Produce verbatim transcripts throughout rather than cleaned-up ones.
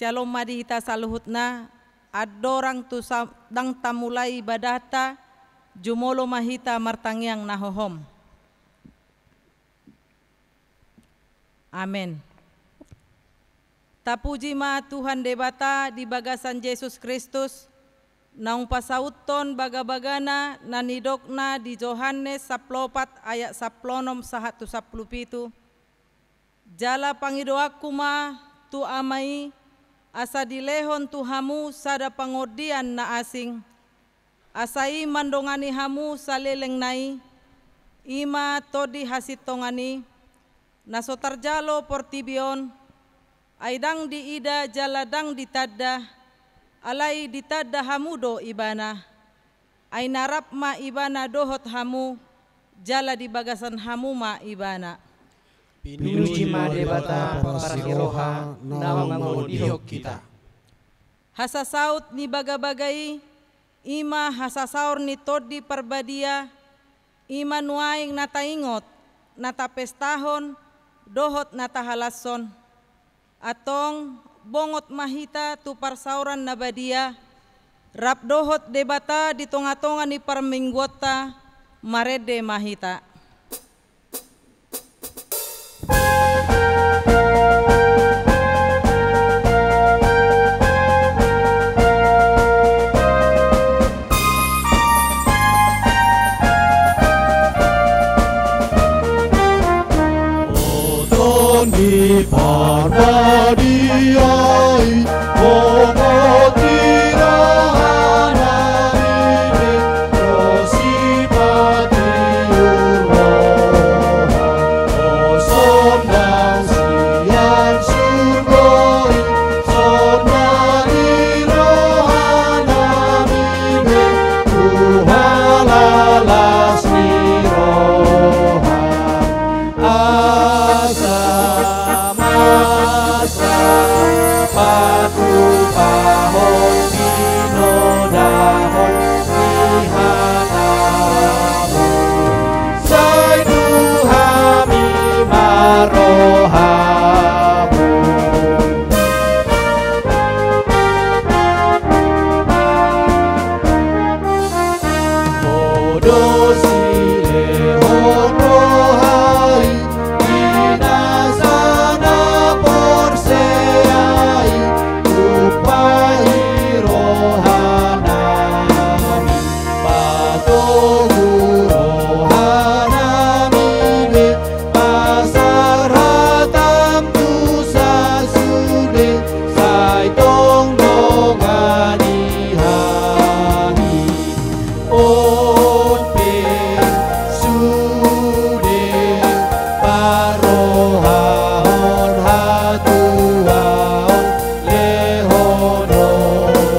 Syalom ma di hita saluhutna. Andorang tu sa-, ndang tamulai ibadahta, jumolo ma hita martangiang na hohom. Amen. Tapuji ma Tuhan Debata di bagasan Jesus Kristus, naung pasauthon bagabagana na nidokna di Johannes sampulu opat ayat sampulu onom sahat tu sampulu pitu. Jala pangidoanku ma tu Ama i, asa dilehon tu hamu sada pangondian na asing, asa i mandongani hamu saleleng na i, i ma Tondi hasintongan i, na so tarjalo portibi on, ai ndang diida jala ndang ditanda, alai ditanda hamu do Ibana. Ai na rap ma Ibana dohot hamu, jala di bagasan hamu ma Ibana. Pinuji ma Debata parasi roha naung mangondihon hita. Hasasaut ni bagabaga i, i ma hasasaor ni Tondi Parbadia, i ma nuaeng na taingot, na tapestahon, dohot na tahalashon. Antong, bongot ma hita tu parsaoran na badia, rap dohot Debata di tongatonga ni parmingguonta, marende ma hita. O Tondi Parbadia i, bongot di rohanami be, ro sipatiur roha. O sondang sian surgo i, sondang i rohanami be, tu halalas ni roha. Asa masa patupahon, pinodahon ni hatamu, sai tu hami ma rohamu. Ho do silehon roha i, di nasa na porsea i, tumpahi rohanami, patogu rohanami be, pasar hatam tu sasude, sai tong dongani hami. On pe sude parrohahon, hatuaon lehononmu,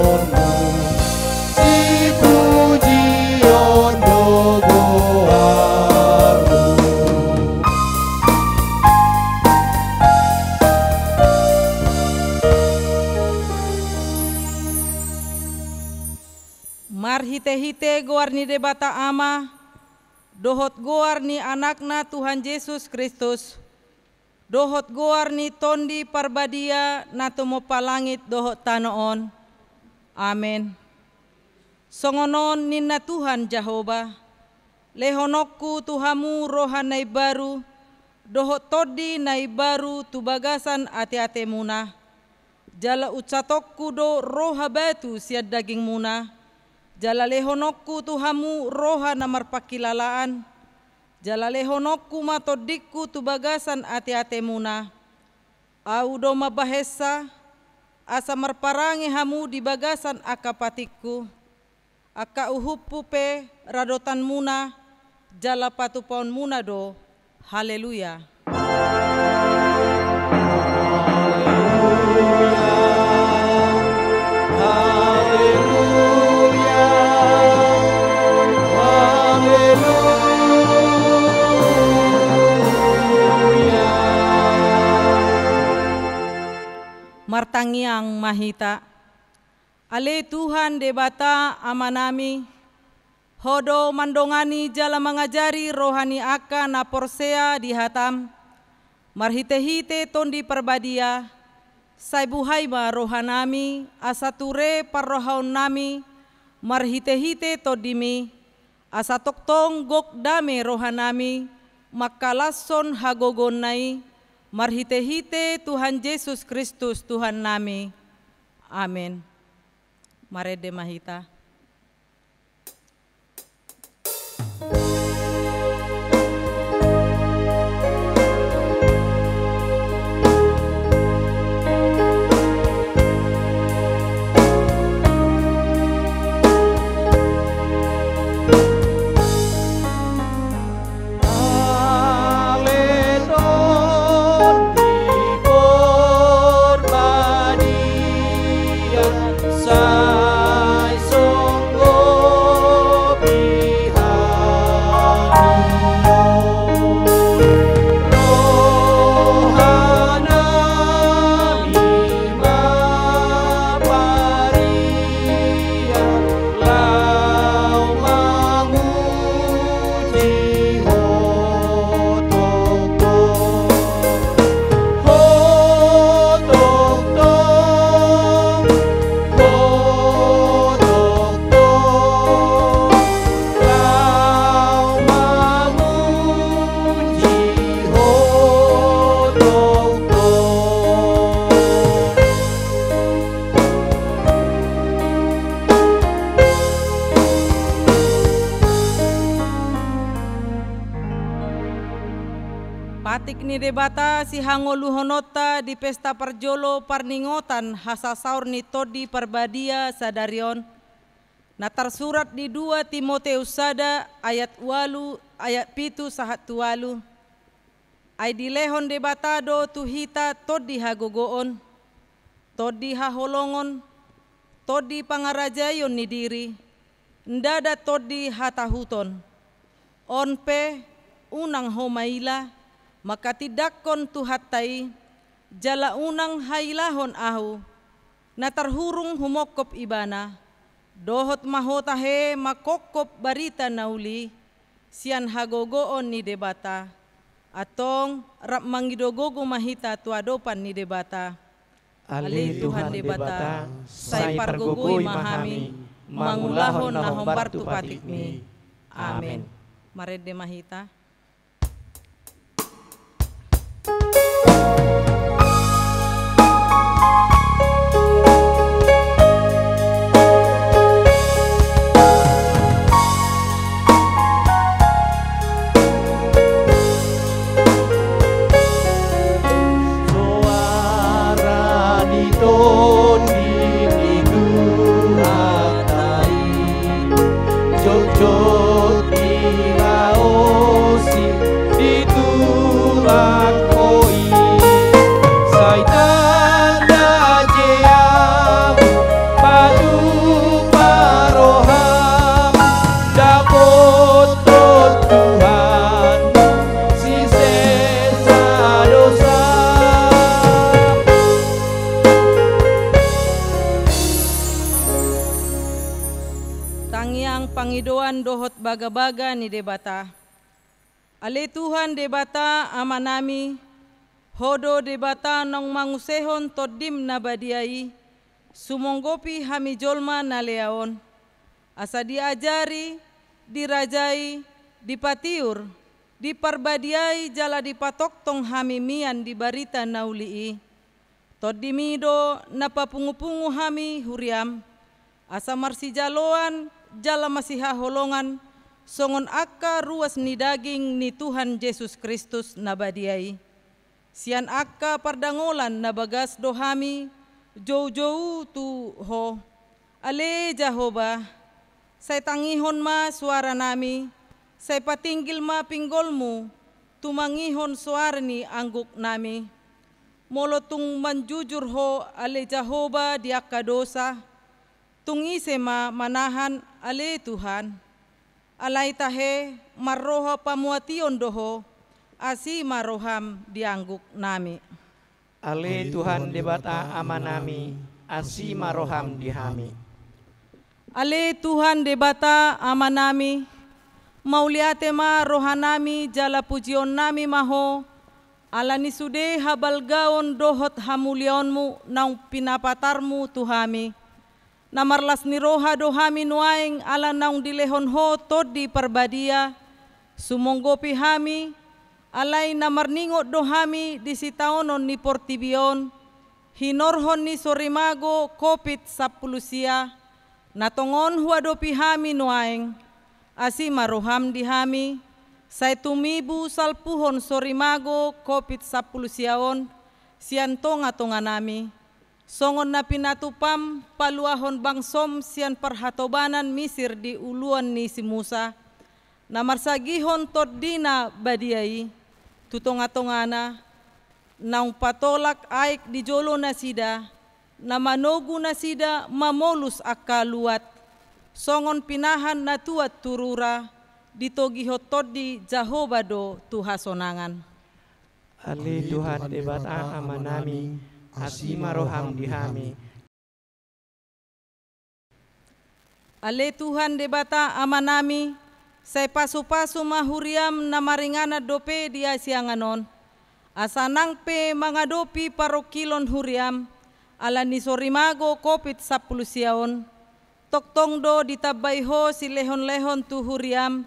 sipujion do goarmu. Marhitehite goar ni Debata Ama, dohot goar ni Anakna Tuhan Jesus Kristus, dohot goar ni Tondi Parbadia na tumompa langit dohot tano on. Amen. Songon on ninna Tuhan Jahowa: Lehononku tu hamu roha na imbaru, dohot tondi na imbaru tu bagasan ateatemuna. Jala unsatonku do roha batu sian dagingmuna, jala lehononku tu hamu roha na marpangkilalaan, jala lehononku ma tondingku tu bagasan ateatemuna. Ahu do mambahensa, asa marparange hamu di bagasan angka patikku. Angka uhumhu pe radotanmuna, jala patupaonmuna do. Haleluya. Haleluya. Haleluya. Martangiang ma hita. Ale Tuhan Debata Amanami, Ho do mandongani jala mangajari roha ni angka na porsea di hataM, marhitehite Tondi Parbadia, Sai buhai ma rohanami, asa ture parrohaonnami, marhite-hite Tondimi, asa tongtong gok dame rohanami, mangkalashon hagogoonna i, marhite-hite Tuhan Jesus Kristus Tuhannami. Amen. Marende ma hita. Patik ni Debata sihangoluhononta di pesta parjolo parningotan hasasaor ni Tondi Parbadia sadari on, na tarsurat di dua Timoteus sada ayat ualu, ayat pitu sahat tu ualu. Ai dilehon Debata do tu hita tondi hagogoon, tondi haholongon, tondi pangarajaion ni diri, ndada tondi hatahuton. On pe, unang ho maila, mangkatindangkon Tuhanta i, jala unang hailahon ahu, na tarhurung humongkop ibana, dohot ma ho tahe mangkongkop barita na uli, sian hagogoon ni Debata. Antong rap mangido gogo ma hita tu adopan ni Debata. Ale Tuhan Debata, sai pargogoi ma hami, mangulahon na hombar tu patikmi. Amen. Marende ma hita. Soara ni Tondi ni Tuhanta i, jotjot dilaosi di tulang ho i. Sai tanda je ahu patupa roham, dapothon Tuhan sisesa dosa. Tangiang pangidoan dohot bagabaga ni Debata. Ale Tuhan Debata Amanami, Ho do Debata naung mangusehon Tondim na badia i, sumonggopi hami jolma na lea on, asa diajari, dirajai, dipatiur, diparbadiai jala dipatongtong hami mian di barita na uli i. Tondimi do na papungupungu hami huriam, asa marsijaloan jala masihaholongan songon angka ruas ni daging ni Tuhan Jesus Kristus na badia i. Sian angka pardangolan na bagas do hami joujou tu Ho. Ale Jahowa, sai tangihon ma soaranami, sai patinggil ma pinggolmu tumangihon soara ni angguknami. Molo tung manjujur Ho ale Jahowa di angka dosa, tung ise ma manahan ale Tuhan? Alai tahe marroha pamuation do Ho, asi ma roham di angguknami. Ale Tuhan Debata Amanami, asi ma roham di hami. Ale Tuhan Debata Amanami, mauliate ma rohanami jala pujionnami ma Ho, Ala ni sude habalgaon dohot hamuliaonmu naung pinapatarmu tu hami, na marlas ni roha do hami nuaeng ala naung dilehon ho Tondi Parbadia sumonggopi hami, alai na marningot do hami di sitaonon ni portibi on, hinorhon ni sorimago Covid sampulu sia, na tongon huadopi hami nuaeng. Asi ma roham di hami, sai tumibu salpuhon sorimago Covid sampulu sia on sian tongatonganami, songon na pinatupam paluahon bangsom sian parhatobanan Misir di uluan ni si Musa, na marsagihon Tondina badia i tu tongatongana, naung patolak aek di jolo nasida, na manogu nasida mamolus angka luat, songon pinahan na tuat tu rura, ditogihon Tondi Jahowa do tu hasonangan. Ale Tuhan Debata Amanami, asi ma roham di hami. Ale Tuhan Debata Amanami, sai pasupasu ma huriam na maringanan dope di hasiangan on, asa nang pe mangadopi parungkilon huriam, ala ni sorimago Covid sampulu sia on, tongtong do ditambai ho silehonlehon tu huriam,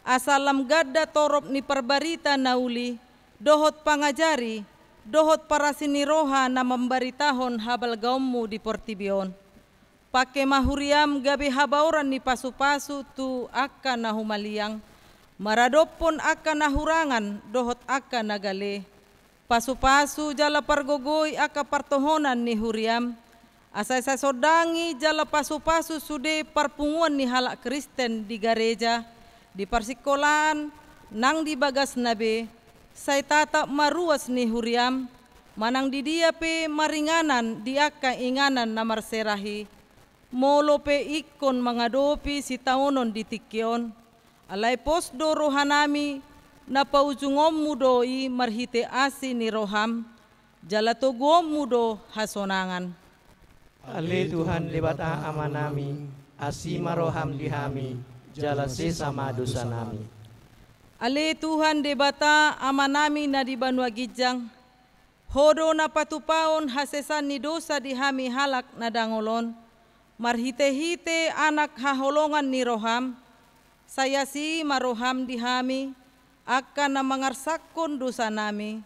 asa lam ganda torop ni parbarita na uli, dohot pangajari, dohot parasi ni roha na mambaritahon habalgaonmu di portibi on. Pangke ma huriam gabe habaoran ni pasupasu tu angka na humaliang, maradophon angka na hurangan dohot angka na gale. Pasupasu jala pargogoi angka partohonan ni huriam, asa sai sondangi jala pasupasu sude parpunguan ni halak Kristen di gareja, di parsingkolaan, nang di bagasna be, sai tatap ma ruas ni huriam, manang di dia pe maringanan di angka inganan na marserahi, molo pe ingkon mangadopi sitaonon di tingki on, alai pos do rohanami, na paujungonmu do i marhite asi ni roham, jala toguonmu do hasonangan. Ale Tuhan Debata Amanami, asi ma roham di hami, jala sesa ma dosanami. Ale Tuhan Debata Amanami na di banua ginjang, Ho do na patupaon hasesaan ni dosa di hami halak na dangol on, marhitehite Anak haholongan ni roham, sai asi ma roham di hami, angka na mangarsakkon dosanami,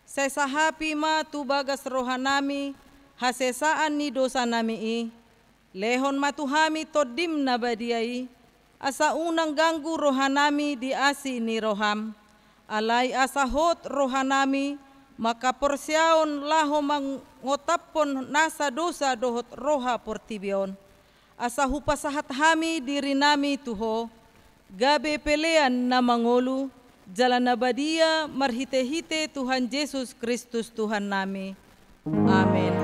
sai sahapi ma tu bagas rohanami hasesaan ni dosanami i, lehon ma tu hami Tondim na badia i, asa unang ganggu rohanami di asi ni roham, alai asa hot rohanami mangkaporseaon laho mangotaphon nasa dosa dohot roha portibi on. Asa hupasahat hami dirinami tu Ho, gabe pelean na mangolu, jala na badia marhitehite Tuhan Jesus Kristus Tuhannami. Amen.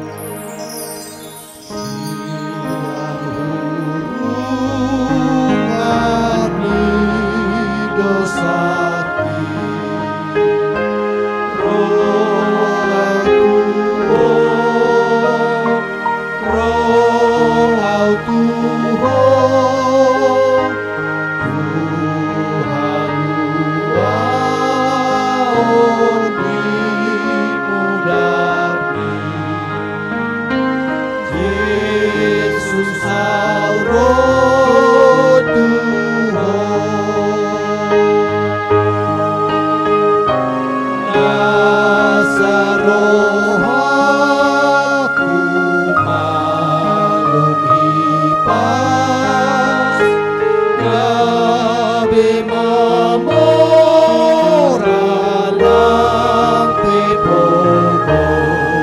Jesus, au ro tu Ho. Nasa rohaku malum hipas, gabe mamora lam pe pogos.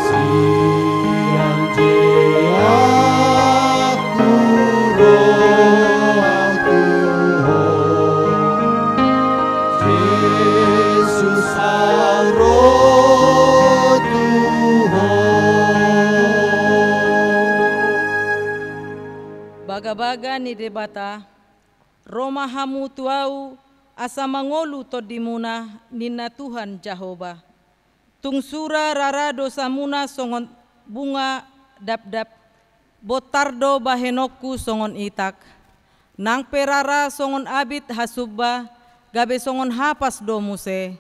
Sian je aku ro au tu Ho. Jesus, au ro tu Ho. Bagabaga ni Debata, ro ma hamu tu Au, asa mangolu tondimuna, ninna Tuhan Jahowa. Tung sura rara dosamuna songon bunga dapdap, bontar do bahenonku songon itak. Nang pe rara songon abit hasumba, gabe songon hapas do muse.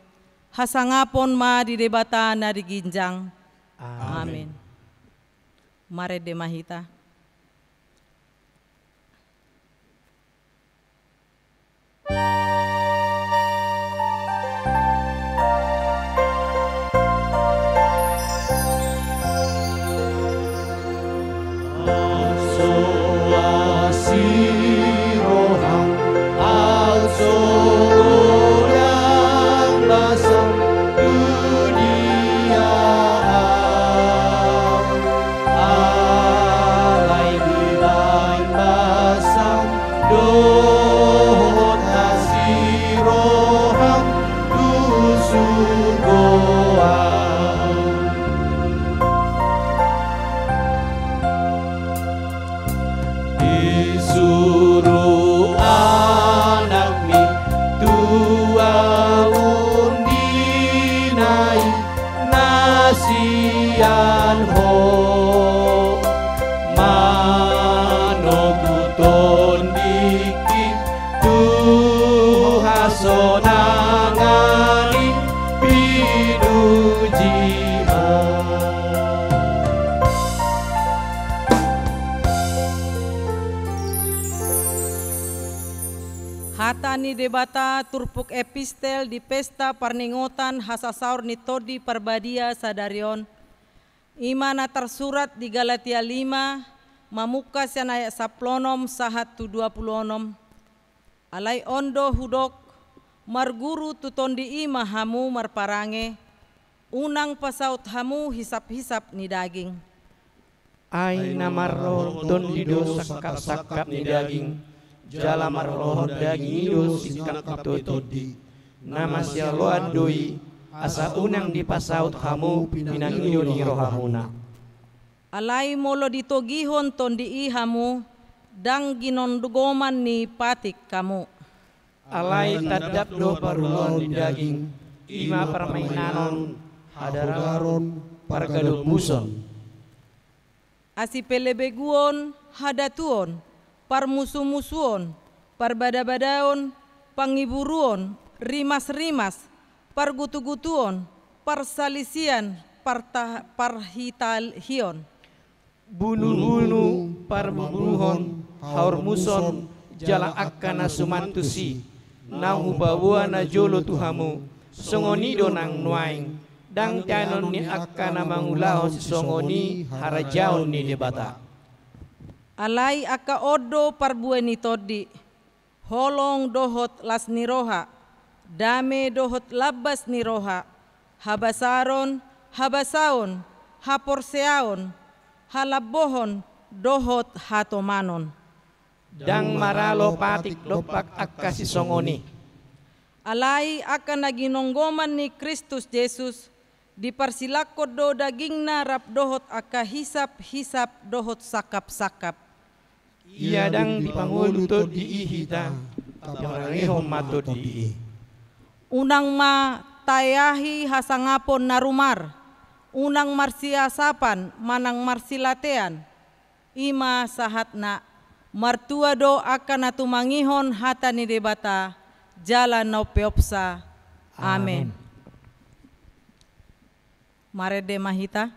Hasangapon ma di Debata na di ginjang. Amen. Amen. Marende ma hita. Alai dibahen basam dohot hasiroham tu surgo au. Disuru anakmi tua undina i na sian Ho, manogu tondingki tu hasonangan i, pinuji ma. Hata ni Debata turpuk epistel di pesta parningotan hasasaor ni Tondi Parbadia sadari on, i ma na tarsurat di Galatia lima, mamungka sian ayat sampulu onom sahat tu dua pulu onom. Alai on do hudok, marguru tu Tondi i ma hamu marparange, unang pasaut hamu hisap-hisap ni daging. Ai na marrohon tondi do sangkap-sangkap ni daging, jala marrohon daging i do singkap ni tondi. Na masialoan do i, asa unang dipasaut hamu pinangido ni rohamuna. Alai molo ditogihon tondi i hamu, ndang ginonggoman ni patik hamu. Alai tandap do parulaon ni daging, i ma parmainanon, hadaron, pargadombuson, asipelebeguon, hadatuon, parmusumusuon, parbadabadaon, pangiburuon, rimasrimas, pargutugutuon, parsalisian, parta-, parhitalion, bunubunu, parbubuhon, haormuson, jala angka na suman tusi, naung hupaboa najolo tu hamu, songon i do nang nuaeng, ndang teanon ni angka na mangulahon sisongon i harajaon ni Debata. Alai angka on do parbue ni tondi: holong dohot las ni roha, dame dohot lambas ni roha, habasaron, habasaon, haporseaon, halambohon dohot hatomanon. Ndang maralo patik dompak angka sisongon i. Alai angka na ginonggoman ni Kristus Jesus, diparsilangkon do dagingna rap dohot angka hisap-hisap dohot sangkap-sangkap. Ia ndang dipangolu tondi i hita, taparangehon ma tondi i. Unang ma taeahi hasangapon na rumar, unang marsiasapan manang marsilatean. I ma sahatna, martua do angka na tumangihon hata ni Debata, jala na umpeopsa. Amen. Amen. Marende ma hita.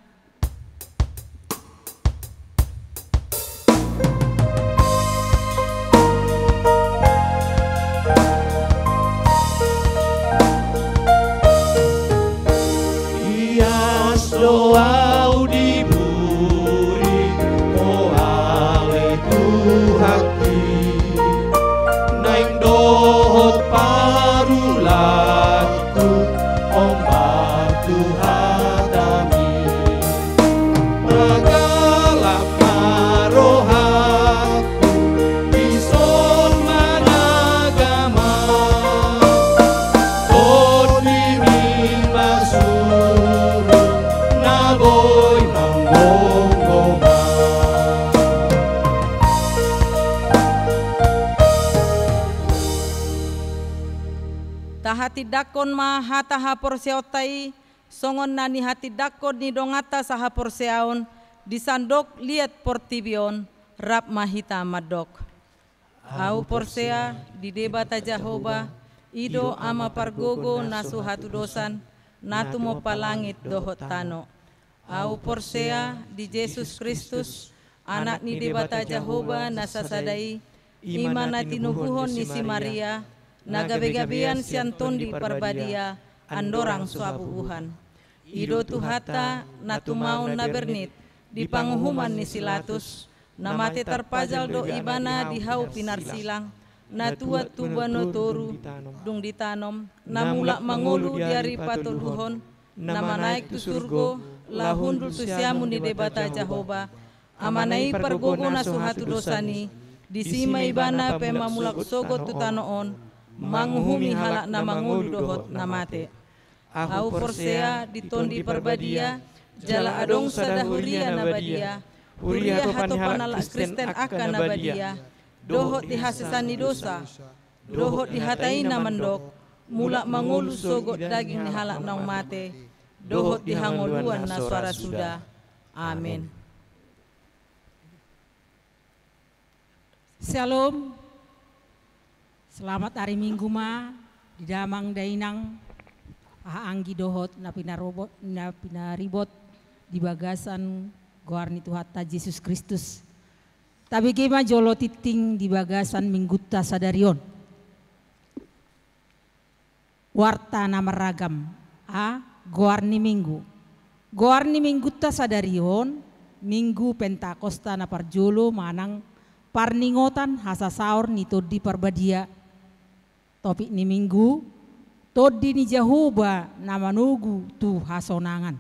Ias do au di buri, o ale Tuhanki, naeng dohot parulaanku, hombar tu hataMi. Panggalap ma rohangku, dison managama, TondiMi ma suru na boi manggomgoma. Tahatindangkon ma hata haporseaonta i, songon na nihatindangkon ni donganta sahaporseaon di sandok liat portibi on. Rap ma hita mandok. Ahu porsea di Debata Jahowa, i do Ama pargogo na so hatudosan, na tumompa langit dohot tano. Ahu porsea di Jesus Kristus, Anak ni Debata Jahowa na sasada i, i ma na tinubuhon ni si Maria, na gabe-gabean sian Tondi Parbadia, andorang so habubuhan. I do Tuhanta, na tumaon na bernit, di panguhuman ni si Latus, na mate tarpajal do ibana di hau pinarsilang, na tuat tu banua toru, dung ditanom, na mulak mangolu di ari patoluhon, na manaek tu surgo, laho hundul tu siamun ni Debata Jahowa, Amana i pargogo na so hatudosan i, disi ma ibana pemamulak sogot tu tano on, manguhumi halak na mangolu dohot na mate. Ahu porsea di Tondi Parbadia, jala adong sada huria na badia, huria hatopan halak Kristen angka na badia, dohot di hasesaan ni dosa, dohot di hata i na mandok, mulak mangolu sogot daging ni halak naung mate, dohot di hangoluan na so ra suda. Amen. Shalom. Selamat hari Minggu ma di damang dainang, haha anggi dohot na pinarobot, na pinaribot di bagasan goar ni Tuhanta Jesus Kristus. Tabege ma jolo tingting di bagasan minggunta sadari on. Warta na marragam, a, goar ni Minggu. Goar ni minggunta sadari on, Minggu Pentakosta na parjolo manang parningotan hasasaor ni Tondi Parbadia. Topik ni Minggu, Tondi ni Jahowa na manogu tu hasonangan.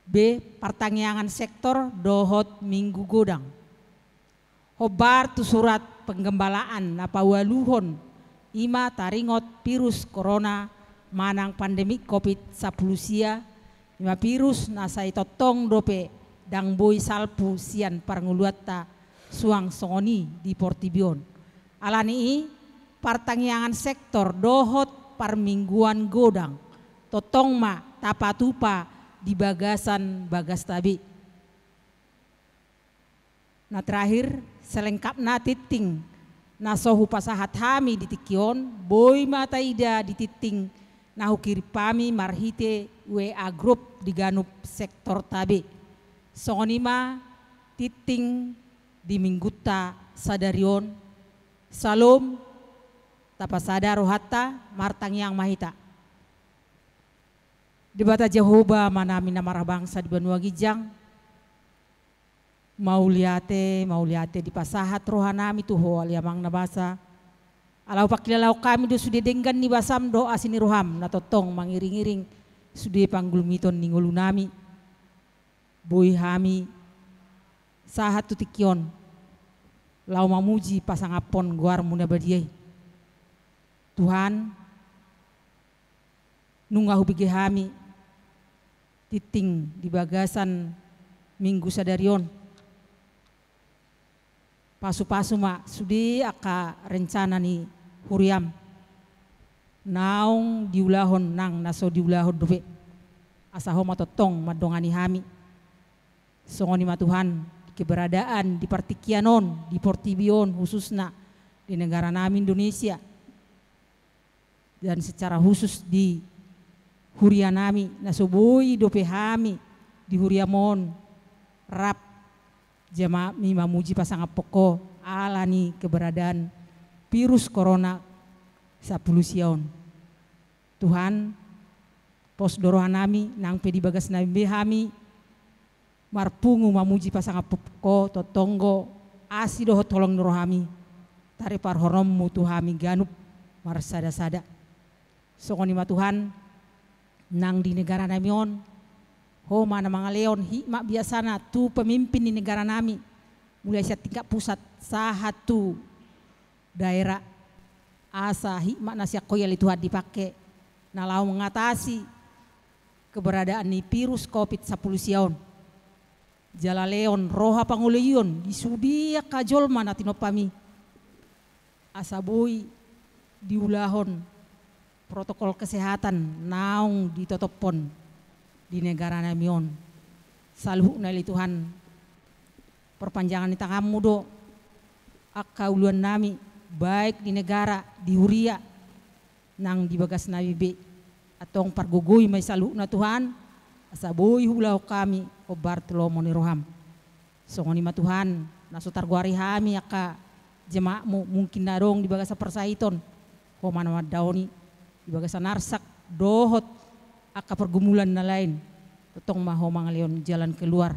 B, partangiangan sektor dohot Minggu Godang. Hombar tu surat penggembalaan na paualuhon, i ma taringot virus corona manang pandemi covid sampulu sia, i ma virus na sai tongtong dope ndang boi salpu sian parngoluanta suang songon i di portibi on. Alani i, partangiangan sektor dohot parmingguan godang tongtong ma tapatupa di bagasan bagasta be. Na terakhir, selengkapna tingting na so hupasahat hami di tingki on, boi ma taida di tingting na hukirim hami marhite W A group di ganup sektorta be. Songon i ma tingting di minggunta sadari on. Shalom. Tapasada rohanta, martangiang ma hita. Debata Jahowa, Amanami na marhabangsa di banua ginjang, mauliate, mauliate dipasahat rohanami tu Ho ale Amang na basa. Ala hupangkilalahon hami do sude denggan ni basam dohot asi ni roham na tongtong mangiring-iring sude panggulmiton ni ngolunami. Boi hami sahat tu tingki on laho mamuji pasangaphon goarmu na badia i. Tuhan, nunga hubege hami tingting di bagasan minggu sadari on. Pasu-pasu ma sude angka rencana ni huriam naung diulahon nang na so diulahon dope. Asa Ho ma tongtong mandongani hami. Songon i ma Tuhan, keberadaan di partingkian on, di portibi on, khususna di negaranami Indonesia. Dan secara khusus di hurianami, na so boi dope hami di huriam on rap jala hami mamuji pasangaphon Ho ala ni keberadaan virus corona sampulu sia on. Tuhan, pos do rohanami, nang pe di bagasnami be hami marpungu mamuji pasangaphon Ho, tongtong do asi dohot holong ni rohami tariparhononmu tu hami ganup marsada-sada. Songon i ma Tuhan, nang di negaranami on, Ho ma na mangalehon hikmat bijaksana tu pemimpin ni negaranami, mulai sian tingkat pusat sahat tu daerah, asa hikmat na sian Ho i ale Tuhan dipangke na laho mangatasi keberadaan ni virus covid sampulu sia on. Jala lehon roha pangoloion di sude angka jolma na tinompami, asa boi diulahon protokol kesehatan naung ditotophon di negaranami on. Saluhutna ale Tuhan, perpanjangan ni tanganmu do angka uluannami, baik di negara, di huria, nang di bagasnami be. Antong pargogoi ma i saluhutna Tuhan, asa boi huulahon hami hombar tu lomo ni roham. Songon i ma Tuhan, na so targoari hami angka jemaatmu, mungkin na adong di bagasan parsahitaon, Ho ma na mandaoni, di bagasan arsak dohot angka pergumulan na lain, tongtong ma Ho mangalehon jalan keluar.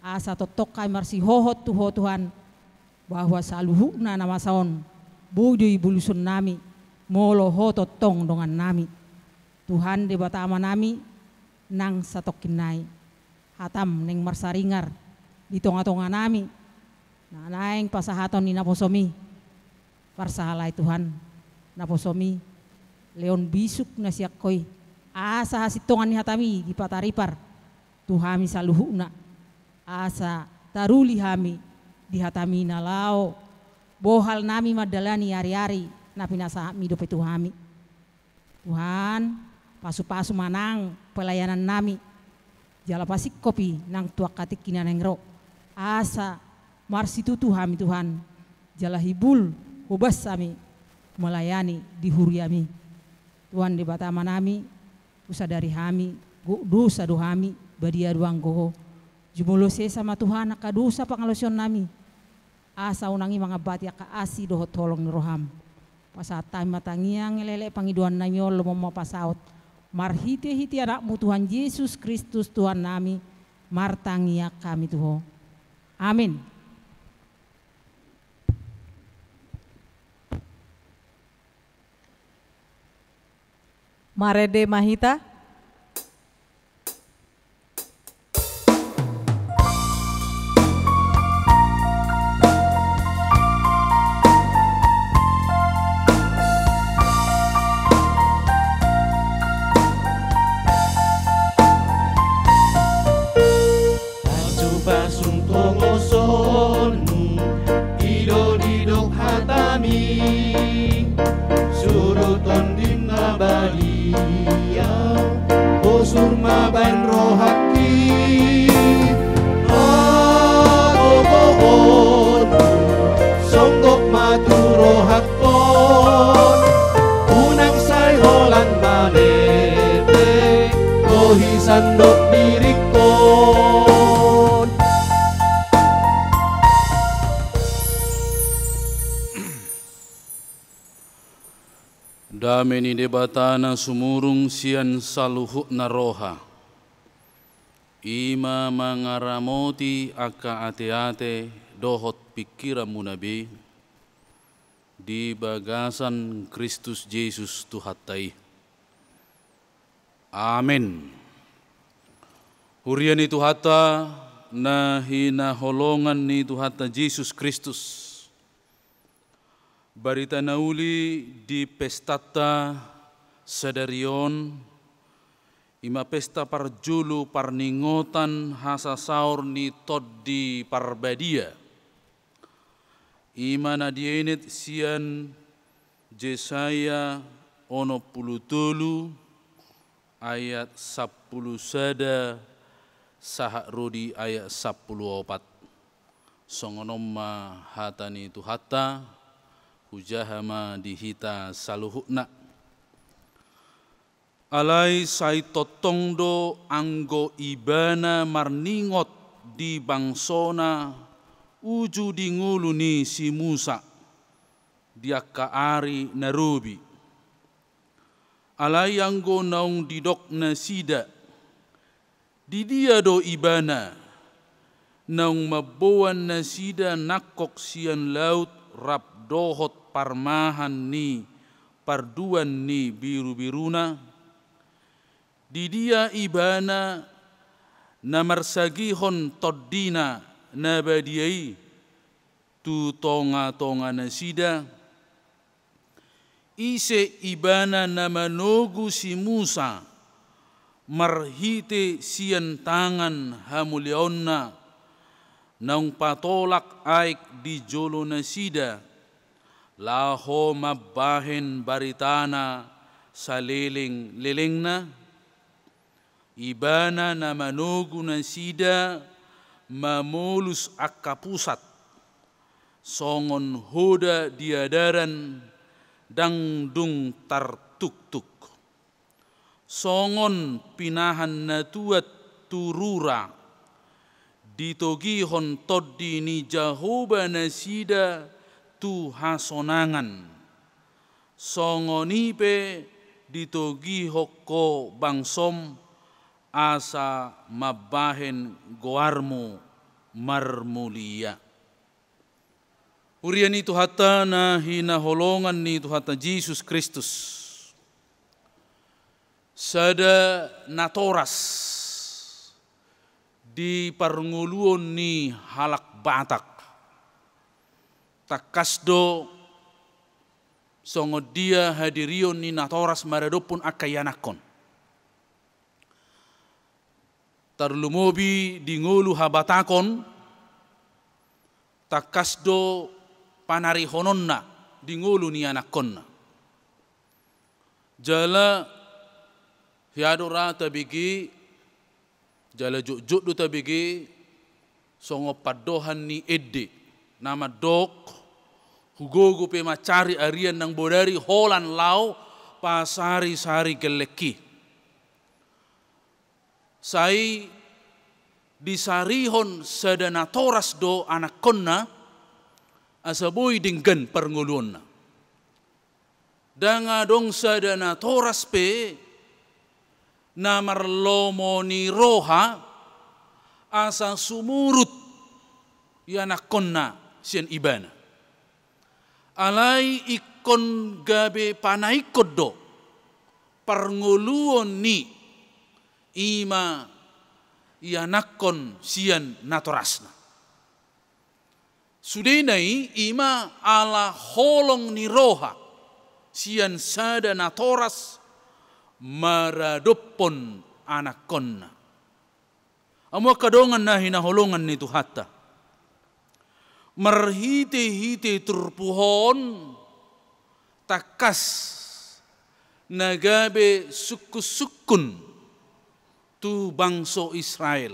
Asa tongtong hami marsihohot tu Ho Tuhan, bahwa saluhutna na masa on, boi do ibolusonnami, molo Ho tongtong dongannami. Tuhan Debata Amanami, nang satongkin nai, hatam naeng marsaringar di tongatonganami, na naeng pasahaton ni naposomi. Parsahalai Tuhan, naposomi, lehon bisuk na sian Ho i, asa hasintongan ni hatami dipataripar tu hami saluhutna, asa taruli hami di hatami na laho bohalnami mandalani ariari na pinasahatmi dope tu hami. Tuhan, pasupasu ma nang pelayanannami, jala pasingkop i nang tu angka tingki na naeng ro, asa marsitutu hami Tuhan, jala hibul hobas hami melayani di huriami. Tuhan Debata Amanami, husadari hami, gok dosa do hami, badia do anggo Ho. Jumolo sesa ma Tuhan angka dosa pangalaosionnami, asa unang i mangambati angka asi dohot holong ni roham. Pasahat hami ma tangiang, elek-elek pangidoannami on, lomo ma pasaut, marhite-hite Anakmu Tuhan Jesus Kristus Tuhannami, martangiang hami tu Ho. Amin. Marende ma hita. Pasu-pasu tongosonmu, i do didok hatami, suru Tondim na badia, bosur ma baen rohangki. Hagogoonmu songgop ma tu rohangkon, unang sai holan manete, bohi sandok diringkon. Dame ni Debata na sumurung sian saluhutna roha, i ma mangaramoti angka ateate dohot pingkiranmuna be, di bagasan Kristus Jesus Tuhanta i. Amen. Huria ni Tuhanta, na hinaholongan ni Tuhanta Jesus Kristus, barita na uli di pestanta sadari on, i ma pesta parjolo parningotan hasasaor ni Tondi Parbadia. I ma na dienet sian Jesaya onom pulu tolu ayat sampulu sada sahat ro di ayat sampulu opat. Songon on ma hata ni Tuhanta, hujaha ma di hita saluhutna. Alai sai tongtong do anggo Ibana marningot di bangsoNa uju di ngolu ni si Musa di angka ari na robi. Alai anggo naung didok nasida, "Di dia do Ibana?" Naung mamboan nasida nangkok sian laut rap dohot parmahan ni parduan ni birubiruna. Di dia Ibana na marsagihon TondiNa na badia i tu tongatonga nasida? Ise Ibana na manogu si Musa marhite sian tangan hamuliaonNa, naung patolak aek di jolo nasida, laho mambahen baritana salelenglelengna? Ibana na manogu nasida mamolus angka pusat, songon hoda di adaran ndang dung tartuktuk. Songon pinahan na tuat tu rura, ditogihon Tondi ni Jahowa nasida tu hasonangan. Songon i pe ditogihon Ho bangsoM, asa mambahen goarMu marmulia. Huria ni Tuhanta na hinaholongan ni Tuhanta Jesus Kristus. Sada natoras di parngoluon ni halak Batak. Tangkas do songon dia hadirion ni natoras maradophon angka ianakhon. Tarlumobi di ngolu habatakon, tangkas do panarihononna di ngolu ni anakhonna. Jala hea do ra tabege, jala jotjot do tabege, songon pandohan ni ende na mandok, hugogo pe mansari arian nang bodari holan laho pasarisari gellengki. Sai disarihon sada natoras do anakhonna, asa boi denggan parngoluonna. Ndang adong sada natoras pe na marlomo ni roha asa sumurut ianakhonna sian ibana. Alai ingkon gabe panaingkon do parngoluon ni i ma ianakhon sian natorasna. Sudena i, i ma ala holong ni roha sian sada natoras maradophon anakhonna. Hamu angka dongan na hinaholongan ni Tuhanta. Marhitehite turpuk on tangkas na gabe sungkunsungkun tu bangso Israel.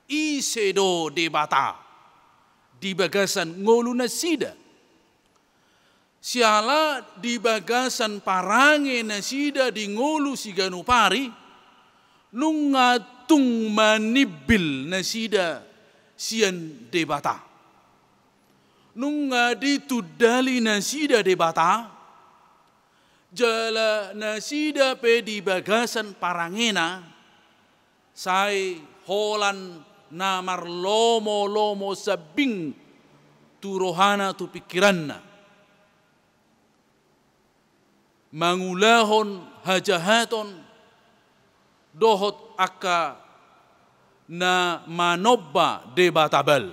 Ise do Debata di bagasan ngolunasida. Siala di bagasan parange nasida di ngolu siganup ari, nunga tung manimbil nasida sian Debata. Nunga ditundali nasida Debata, jala nasida pe di bagasan parangena, sai holan na marlomolomo sambing tu rohana, tu pingkiranna. Mangulahon hajahaton dohot angka na manomba debata Baal.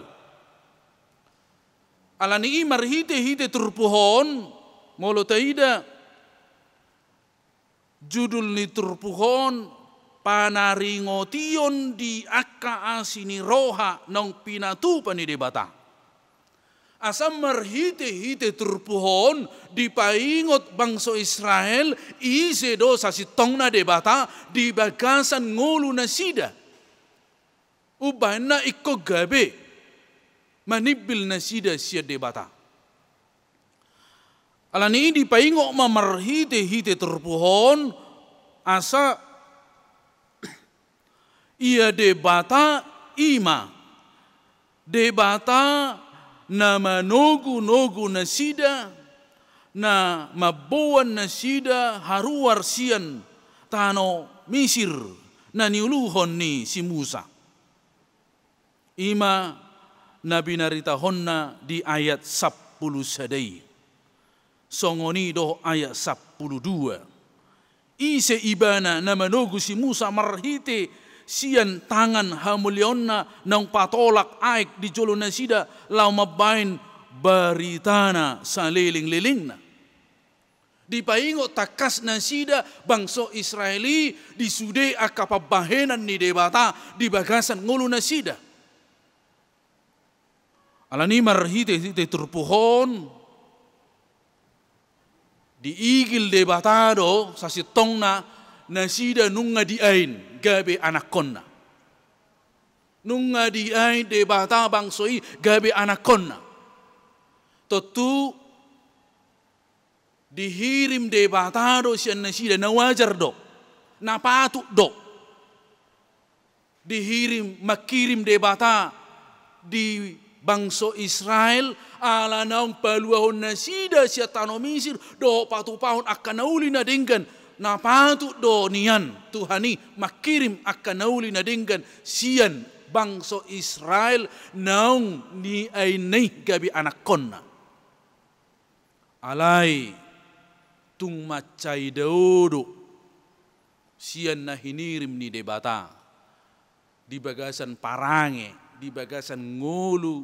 Alani i marhitehite turpuk on, molo taida judul ni turpuk on, panaringotion di angka asi ni roha naung pinatupa ni Debata. Asa marhitehite turpuk on dipaingot bangso Israel ise do sasintongna Debata di bagasan ngolunasida. Umbahen na ingkon gabe manimbil nasida sian Debata. Alani i dipaingot ma marhitehite turpuk on, asa ia Debata i ma Debata na manogunogu nasida, na mamboan nasida haruar sian tano Misir na niuluhon ni si Musa. I ma na binaritahonna di ayat sampulu sada i. Songon i dohot ayat sampulu dua. Ise ibana na manogu si Musa marhite sian tangan hamuliaonna naung patolak aek di jolo nasida laho mambahen baritana salelenglelengna. Dipaingot tangkas nasida bangso Israel i di sude angka pambahenan ni Debata di bagasan ngolunasida. Alani i marhitehite turpuk on diigil Debata do sasintongna nasida nunga diain gabe anakhonna. Nunga diain Debata bangso i gabe anakhonna. Tontu dihirim Debata do sian nasida, na wajar do. Na patut do dihirim, mangkirim Debata di bangso Israel, ala naung paluahon nasida sian tano Misir, dohot patupahon angka na uli na denggan. Na patut do nian Tuhan i mangkirim angka na uli na denggan sian bangso Israel naung niainna i gabe anakkonna. Alai tung mansai dao do sian na hinirim ni Debata di bagasan parange, di bagasan ngolu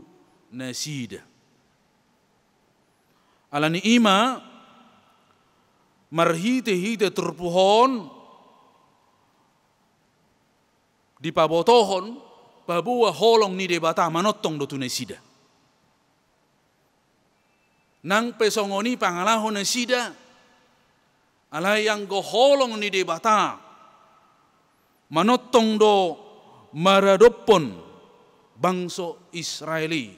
nasida. Ala ni i ma marhitehite turpuk on dipabotohon paboa holong ni Debata manongtong do tu nasida. Nang pe songon i pangalaho nasida, alai anggo holong ni Debata manongtong do maradophon bangso Israel i,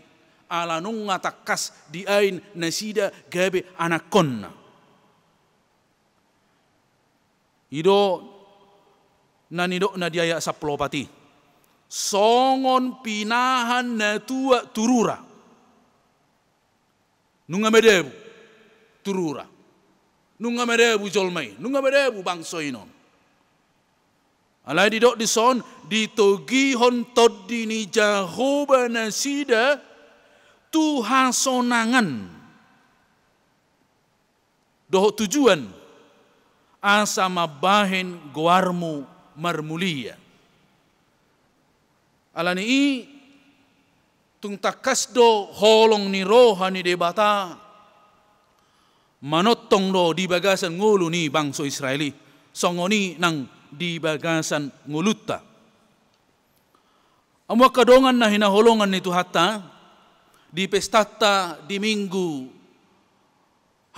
ala nunga tangkas diain nasida gabe anakkonna. I do na nidokna di ayat sampulu opat i, songon pinahan na tuak tu rura. Nunga madabu tu rura. Nunga madabu jolma i, nunga madabu bangso i non. Alai didok dison, ditogihon Tondi ni Jahowa nasida tu hasonangan dohot tujuan, asa mambahen goarmu marmulia. Ala ni i, tung tangkas do holong ni roha ni Debata manongtong do di bagasan ngolu ni bangso Israel i, songon i nang di bagasan ngolunta. Hamu angka dongan na hinaholongan ni Tuhanta, di pestanta di Minggu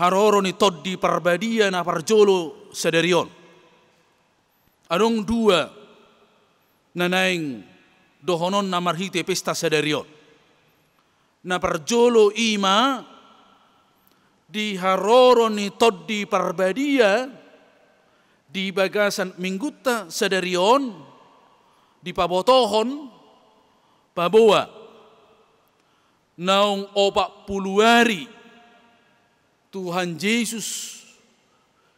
haroro ni Tondi Parbadia na parjolo sadari on, adong dua na naeng dohononna marhite pesta sadari on. Na parjolo i ma di haroro ni Tondi Parbadia di bagasan Minggunta sadari on dipabotohon paboa naung opat pulu ari Tuhan Jesus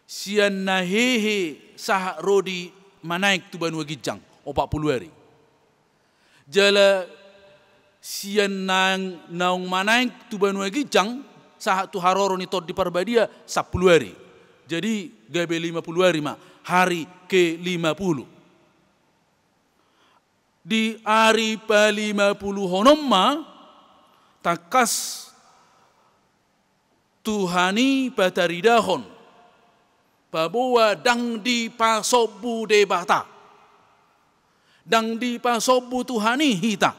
sian na hehe sahat ro di manaek tu banua ginjang, opat pulu ari. Jala sian nang naung manaek tu banua ginjang sahat tu haroro ni Tondi Parbadia sampulu ari. Jadi gabe lima pulu ari ma, hari ke lima pulu. Di ari palima puluhon on ma tangkas Tuhan i pataridahon paboa ndang dipasombu Debata, ndang dipasombu Tuhan i hita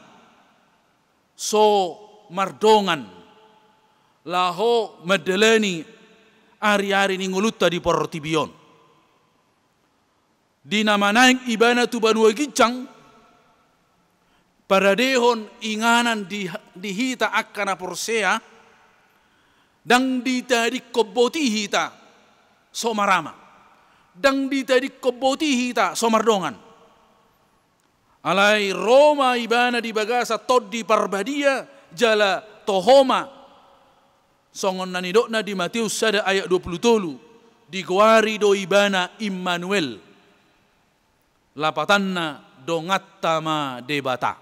so mardongan laho mandalani ari-ari ni ngolunta di portibi on. Di na manaek ibana tu banua ginjang, paradehon inganan di, di hita angka na porsea, ndang ditadingkon boti hita so marama, ndang ditadingkon boti hita so mardongan. Alai ro ma ibana di bagasan Tondi Parbadia jala toho ma songon na nidokna di Mateus sada ayat dua pulu tolu, digoari do ibana Immanuel, lapatanna donganta ma Debata.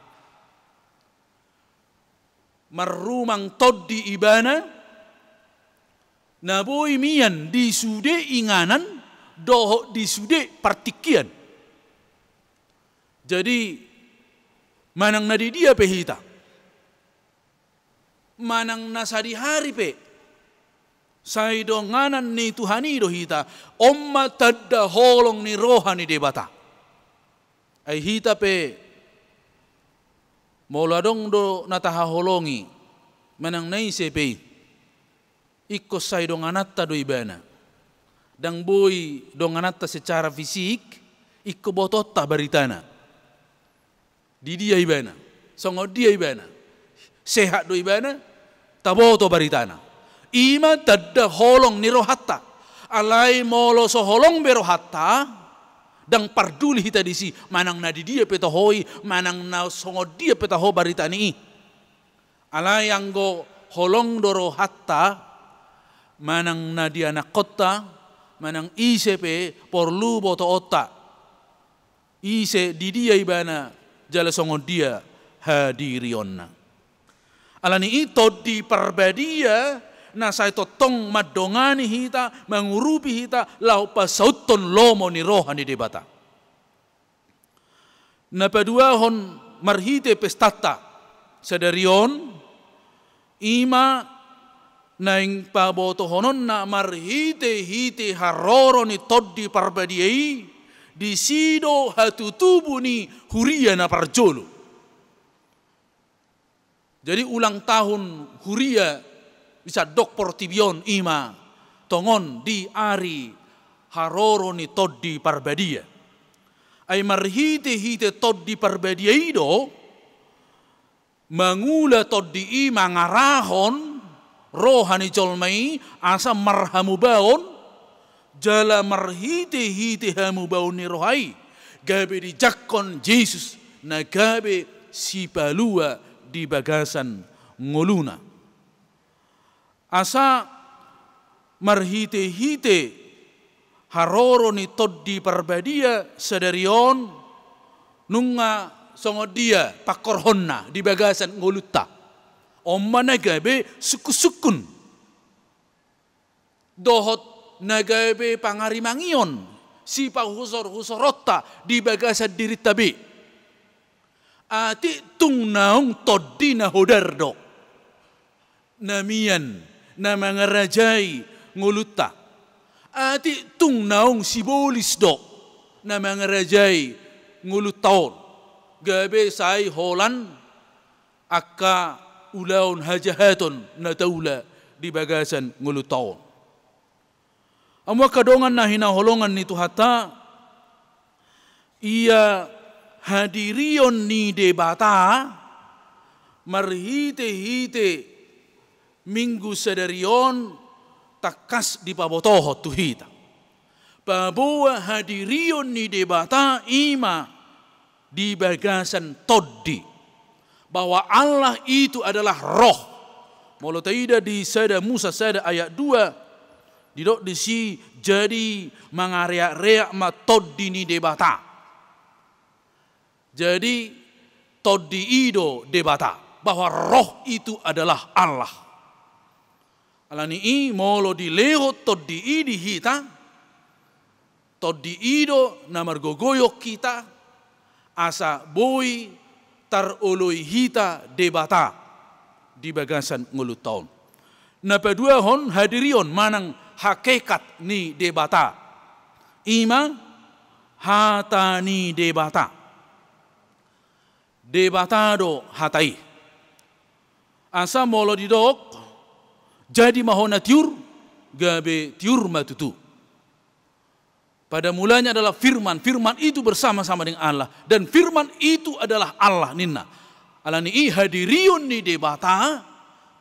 Marrumang tondi ibana, na boi mian di sude inganan dohot di sude partingkian. Jadi manang na di dia pe hita, manang na sadihari pe, sai donganan ni Tuhan i do hita. On ma tanda holong ni roha ni Debata. Ai hita pe molo adong do na tahaholongi, manang na ise pe i, ingkon sai dongananta do ibana. Ndang boi dongananta secara fisik, ingkon botoonta baritana. Di dia ibana, songon dia ibana, sehat do ibana, taboto baritana. I ma tanda holong ni rohanta. Alai molo so holong be rohanta, Ndang parduli hita disi, manang na di dia pe toho i, manang na songon dia pe toho baritana i. Alai anggo holong do rohanta, manang na di anakkonta, manang ise pe porlu botoonta. Ise, di dia ibana, jala songon dia hadirionna. Alani i Tondi Parbadia na sai tongtong mandongani hita, mangurupi hita, laho pasauthon lomo ni roha ni Debata. Na paduahon marhite pestanta sadari on, i ma naeng pabotohononna marhite-hite haroro ni Tondi Parbadia i, disi do hatutubu ni huria na parjolo. Jadi ulang tahun huria di sandok portibi on i ma tongon di ari haroro ni Tondi Parbadia. Ai marhite-hite Tondi Parbadia i do, mangula tondi i mangarahon roha ni jolma i asa marhamubaon, jala marhite-hite hamubaon ni roha i, gabe dijangkon Jesus na gabe sipalua di bagasan ngoluna. Asa marhite-hite haroro ni Tondi Parbadia sadari on, nunga songon dia pangkorhonna di bagasan ngolunta. On ma na gabe sungkun-sungkun dohot na gabe pangarimangion sipahusor-husoronta di bagasan dirinta be. Atik tung naung tondi na hodar do na mian, na mangarajai ngolunta. Atik tung naung sibolis do na mangarajai ngolunta on, gabe sai holan angka ulaon hajahaton na taula di bagasan ngolunta on. Hamu angka dongan na hinaholongan ni Tuhanta, ia hadirion ni Debata marhite-hite Minggu sadari on tangkas dipabotohon tu hita. Paboa hadirion ni Debata i ma di bagasan tondi, bahwa Allah itu adalah roh. Molo taida di sada Musa sada ayat dua, didok disi, jadi mangareak-reak ma tondi ni Debata. Jadi tondi i do Debata, bahwa roh itu adalah Allah. Alani i molo dilehon tondi i di hita, tondi i do na margogoihon hita asa boi taroloi hita Debata di bagasan ngolunta on. Na paduahon hadirion manang hakekat ni Debata, i ma hata ni Debata. Debata do hata i. Asa molo didok, jadi ma hona tiur, gabe tiur ma tutu. Pada mulanya adalah Firman, Firman itu bersama-sama dengan Allah, dan Firman itu adalah Allah ninna. Alani i hadirion ni Debata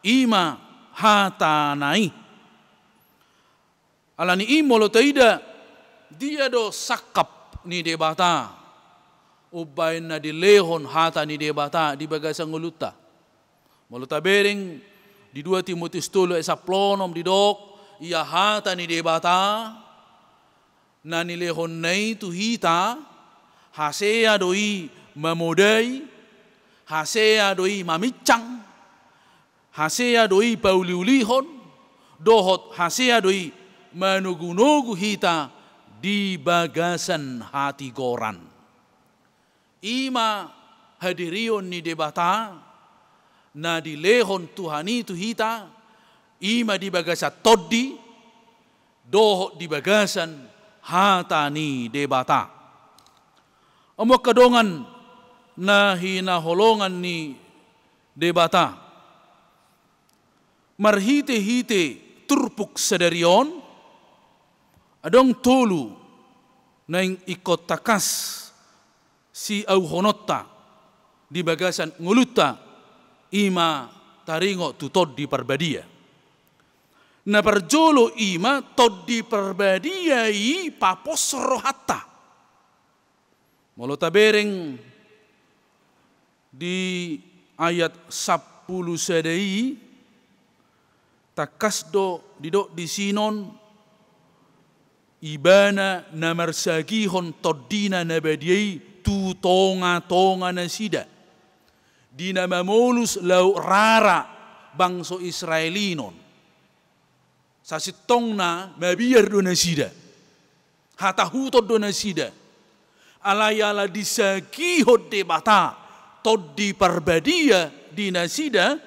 i ma hatana i. Alani i molo taida, dia do sangkap ni Debata umbahen na dilehon hata ni Debata di bagasan ngolunta. Molo tabereng di dua Timoteus tolu ayat sampulu onom didok, ia hata ni Debata na nilehonna i tu hita, hasea do i mamodai, hasea do i mamincang, hasea do i pauliulihon, dohot hasea do i manogunogu hita di bagasan hatigoran. I ma hadirion ni Debata na dilehon Tuhan i tu hita, i ma di bagasan tondi, dohot di bagasan hata ni Debata. Hamu angka dongan na hinaholongan ni Debata, marhitehite turpuk sadari on, adong tolu naeng ingkon tangkas siauhononta di bagasan ngolunta, i ma taringot tu Tondi Parbadia. Na parjolo i ma Tondi Parbadia i papos rohanta. Molo tabereng di ayat sampulu sada i, tangkas do didok di sinon, Ibana na marsagihon tondina na badia i tu tonga-tonga nasida, di na mamolus laut rara bangso Israel i on. Sasintongna mabiar do nasida, hatahuton do nasida. Alai ala disagihon Debata Tondi Parbadia di nasida,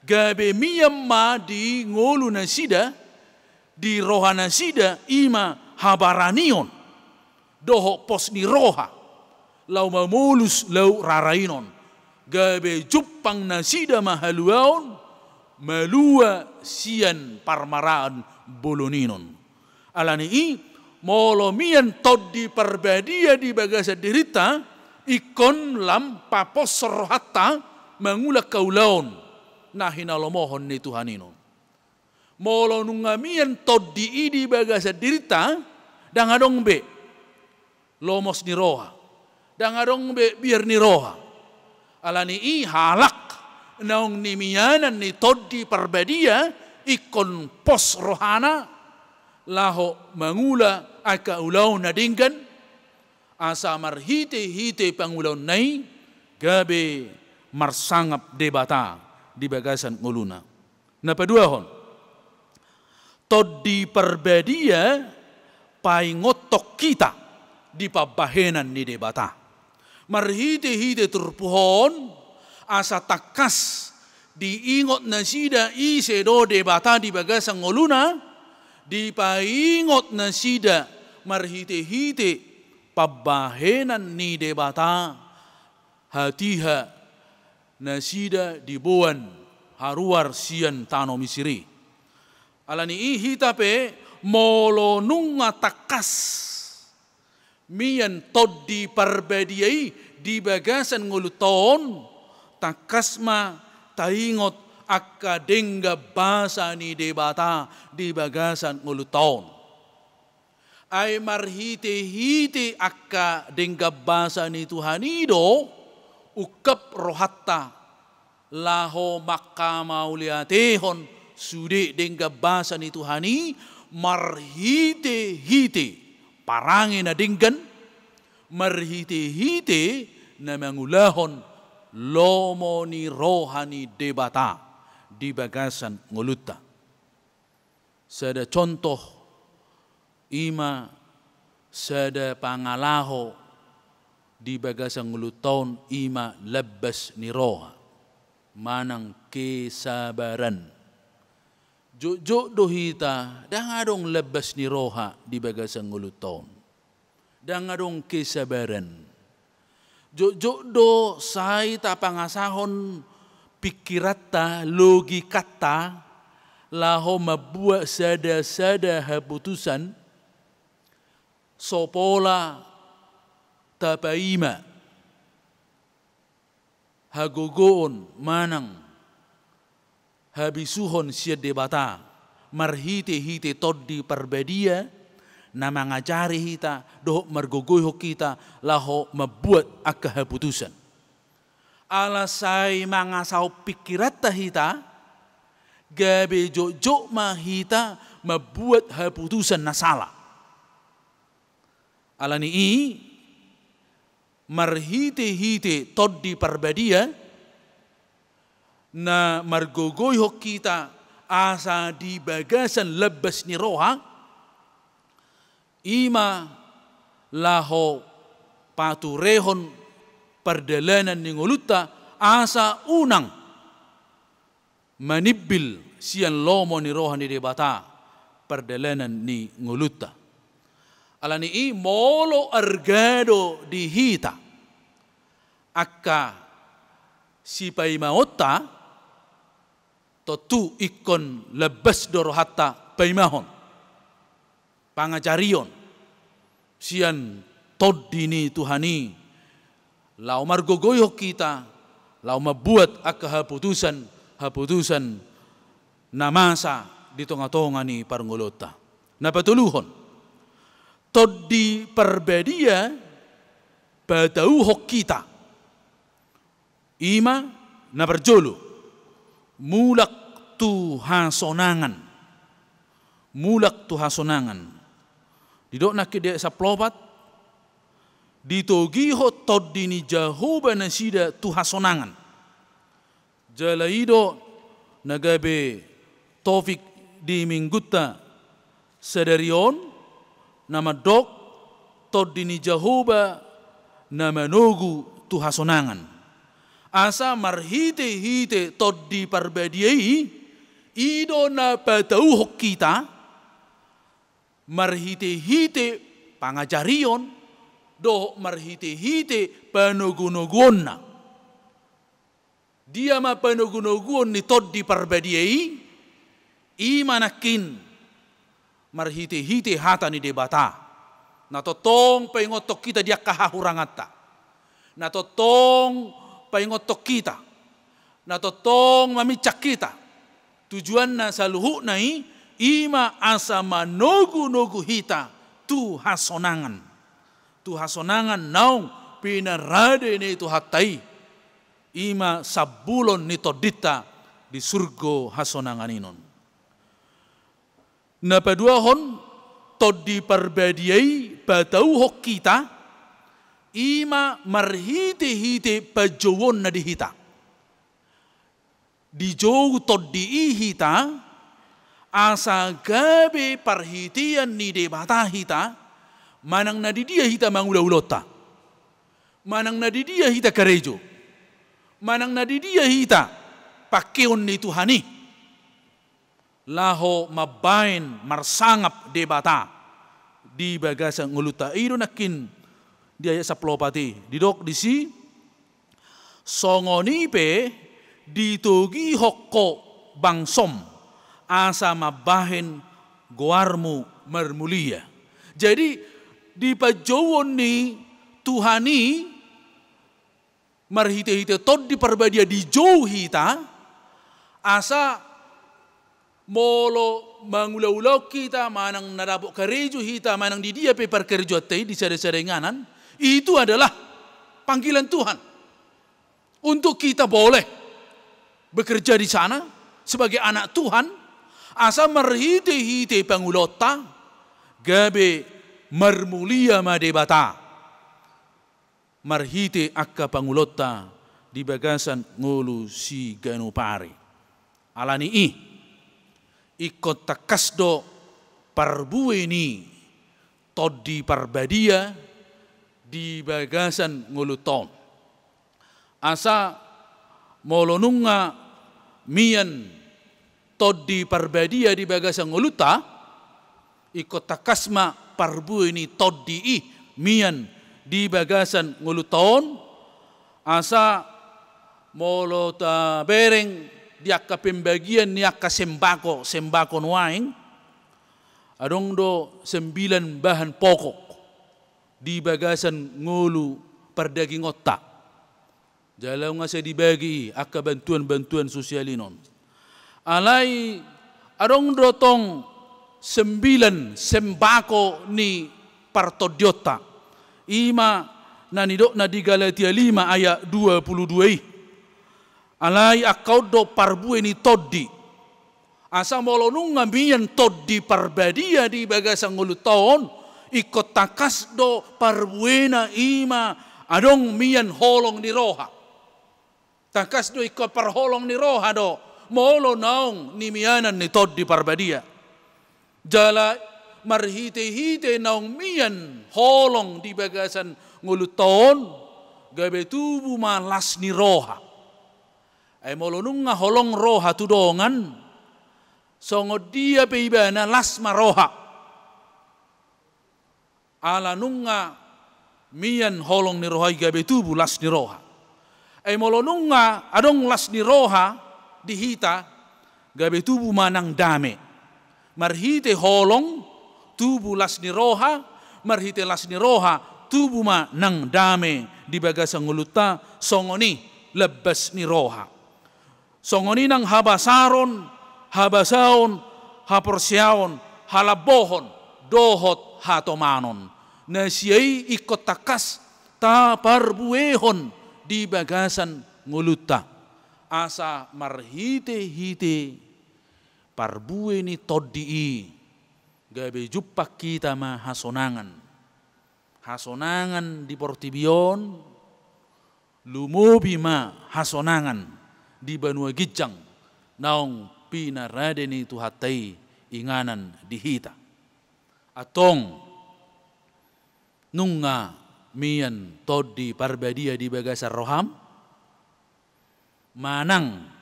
gabe mian ma di ngolu nasida, di roha nasida, i ma habaranion dohot pos ni roha, laho mamolus laut rara i on, gabe jumpang nasida ma haluaon, malua sian parmaraan bolon i on. Alani i, molo mian Tondi Parbadia di bagasan dirinta, ingkon lam paposhon rohanta mangula angka ulaon na hinalomohon ni Tuhan i on. Molo nunga mian Tondi i di bagasan dirinta, ndang adong be lomos ni roha, ndang adong be biar ni roha. Alani i, halak naung nimianan ni Tondi Parbadia, ingkon pos rohana laho mangula angka ulaon na denggan, asa marhite-hite pangulaonna i gabe marsangap Debata di bagasan ngoluna. Na paduahon, Tondi Parbadia paingothon hita di pambahenan ni Debata. Marhite-hite turpuk on, asa tangkas diingot nasida ise do Debata di bagasan ngoluna, dipaingot nasida marhite-hite pambahenan ni Debata, hatiha nasida diboan haruar sian tano Misir i. Alani i, hita pe, molo nunga tangkas mian Tondi Parbadia i di bagasan ngolunta on, tangkas ma taingot angka denggan basa ni Debata di bagasan ngolunta on. Ai marhite-hite angka denggan basa ni Tuhan i do ungkap rohanta laho mangkamauliatehon sude denggan basa ni Tuhan i, marhite-hite parange na denggan, marhite-hite na mangulahon lomo ni roha ni Debata di bagasan ngolunta. Sada contoh, i ma sada pangalaho di bagasan ngolunta on, i ma lambas ni roha manang kesabaran. Jotjot do hita, ndang adong lambas ni roha di bagasan ngolunta on. Ndang adong kesabaran. Jotjot do sai tapangasahon pingkiranta, logikanta, laho mambuat sada-sada haputusan, so pola tapaima hagogoon manang habisuhon sian Debata, marhite-hite Tondi Parbadia, na mangajari hita, dohot margogoihon hita, laho mambuat angka haputusan. Ala sai mangasahon pingkiranta hita, gabe jotjot ma hita mambuat haputusan na sala. Alani i, marhite-hite Tondi Parbadia, na margogoihon hita asa di bagasan lambas ni roha, i ma laho paturehon pardalanan ni ngolunta, asa unang manimbil sian lomo ni roha ni Debata pardalanan ni ngolunta. Alani i, molo arga do di hita angka sipaimaonta, tontu ingkon lambas do rohanta paimahon, pangajarion sian Tondi ni Tuhan i, laho margogoihon hita, laho mambuat angka haputusan, haputusan na masa di tonga-tonga ni parngoluonta. Na patoluhon, Tondi Parbadia patauhon hita. I ma na parjolo, mulak tu hasonangan. Mulak tu hasonangan. Didok nangkin di ayat sampulu opat, ditogihon Tondi ni Jahowa nasida tu hasonangan. Jala i do na gabe topik di minggunta sadari on, na mandok Tondi ni Jahowa na manogu tu hasonangan. Asa marhitehite Tondi Parbadia i, i do na patauhon hita, marhitehite pangajarion dohot marhitehite panogunoguonna. Dia ma panogunoguon ni Tondi Parbadia i? I ma nangkin marhitehite hata ni Debata, na tongtong paingothon hita di angka hahuranganta, na tongtong paingothon hita, na tongtong maminsang hita. Tujuanna saluhutna i, i ma asa manogunogu hita tu hasonangan. Tu hasonangan naung pinarade ni Tuhanta i. I ma sambulon ni tondinta di surgo hasonangan i non. Na paduahon, Tondi Parbadia i patauhon hita, i ma marhitehite panjouonna di hita. Dijou Tondi i hita, asa gabe parhitean ni Debata hita, manang na di dia hita mangulaulaonta, manang na di dia hita karejo, manang na di dia hita pangkeon ni Tuhan i, laho mambahen marsangap Debata di bagasan ngolunta. I do nangkin di ayat sampulu opat i, didok disi, songon i pe ditogihon ho bangsom, asa mambahen goarmu marmulia. Jadi, di panjouon ni Tuhan i, marhitehite Tondi Parbadia dijou hita, asa molo mangulaulaon hita, manang na dapot karejo hita, manang di dia pe parkarejoanta i di sadasada inganan, itu adalah panggilan Tuhan untuk kita boleh bekerja di sana sebagai anak Tuhan, asa marhitehite pangulaonta gabe marmulia ma Debata marhite angka pangulaonta di bagasan ngolu siganup ari. Ala ni i, ingkon tangkas do parbue ni Tondi Parbadia di bagasan ngolunta on. Asa molo nunga mian Tondi Parbadia di bagasan ngolunta, ingkon tangkas ma parbue ni Tondi i mian di bagasan ngolunta on, asa molo tabereng di angka pembagian ni angka sembako, sembako nuaeng, adong do sembilan bahan pokok di bagasan ngolu pardagingonta. Jala nunga sai dibagi i angka bantuan-bantuan sosial i non. Alai adong do tong sembilan sembako ni partondionta. I ma na nidokna di Galatia lima ayat dua pulu dua i. Alai angka on do parbue ni Tondi. Asa molo nunga mian Tondi Parbadia di bagasan ngolunta on, ingkon tangkas do parbuena, i ma adong mian holong ni roha. Tangkas do ingkon parholong ni roha do molo naung nimianan ni Tondi Parbadia. Jala marhitehite naung mian holong di bagasan ngolunta on, gabe tubu ma las ni roha. Ai molo nunga holong roha tu dongan, songon dia pe ibana las ma roha. Ala nunga mian holong ni roha i gabe tubu las ni roha. Ai molo nunga adong las ni roha di hita, gabe tubu ma nang dame. Marhite holong tubu las ni roha, marhite las ni roha tubu ma nang dame di bagasan ngolunta, songon i lambas ni roha. Songon i nang habasaron, habasaon, haporseaon, halambohon, dohot hatomanon. Na sia i ingkon tangkas taparbuehon di bagasan ngolunta. Asa marhite-hite parbue ni Tondi i, gabe jumpang hita ma hasonangan. Hasonangan di portibi on, lumobi ma hasonangan di banua ginjang naung pinarade ni Tuhanta i inganan di hita. Antong, nunga mian Tondi Parbadia di bagasan roham? Manang